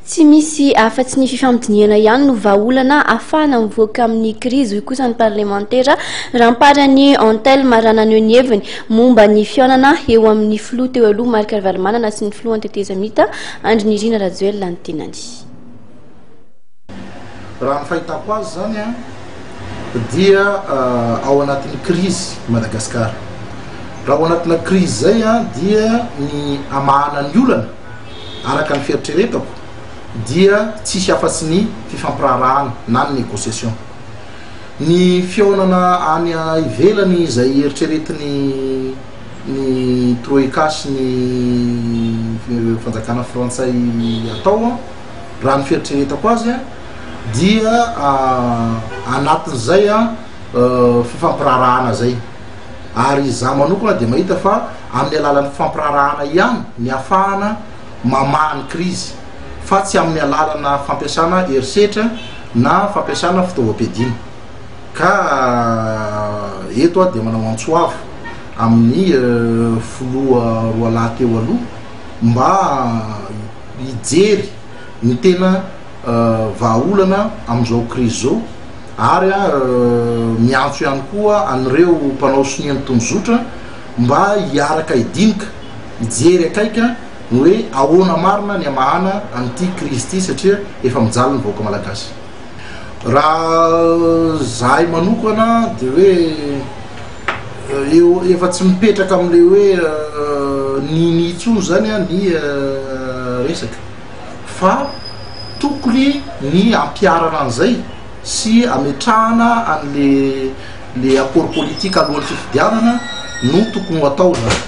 Tsy misy afa-tsy ny fifampidinihana ihany no vahaolana ahafahana mivoaka amin'ny krizy, hoy kosa ny parlemantera Ramparany Anthelme raha naneho ny heviny momba ny fihaonana eo amin'ny filoha teo aloha Marc Ravalomanana sy ny filohan'ny tetezamita Andry Nirina Rajoelina ny tenany. Raha ny fahitako azy izany dia ao anatin'ny krizy i Madagasikara. Raha ao anatina krizy izay dia ny hamahana ny olana, araka ny fieritreretako dia tsisy afa-tsy ny fifampiraharahana na ny négociation. Ny fihaonana any ivelany izay eritreretin'ny ny Troïka sy ny fanjakana frantsay atao, raha ny fieritreretako azy dia anatin'izay fifampiraharahana izay. Ary izaho manokana dia mahita fa amin'ny alalan'ny fifampiraharahana ihany ny ahafahana mamaha ny krizy fa tsy amin'ny alalana fampiasana herisetra na fampiasana fitaovam-piadiana. Ka eto aho dia manao antso avo amin'ny filoha roalahy teo aloha mba hijery ny tena vahaolana amin'izao krizy izao ary miantso ihany koa an'ireo mpanao sonia ny tondrozotra mba hiaraka hidinika, hijery akaiky ny hoe ahoana marina ny hamahana an'ity krizy ity satria efa mijaly ny vahoaka malagasy. Raha zahay manokana dia hoe eo efa tsy mipetraka amin'ilay hoe nini intsony izany ny resaka. fa tokony ny hampiharana an'izay sy hametrahana an'le le accord politique alohan'ny fifidianana no tokony ho atao zany.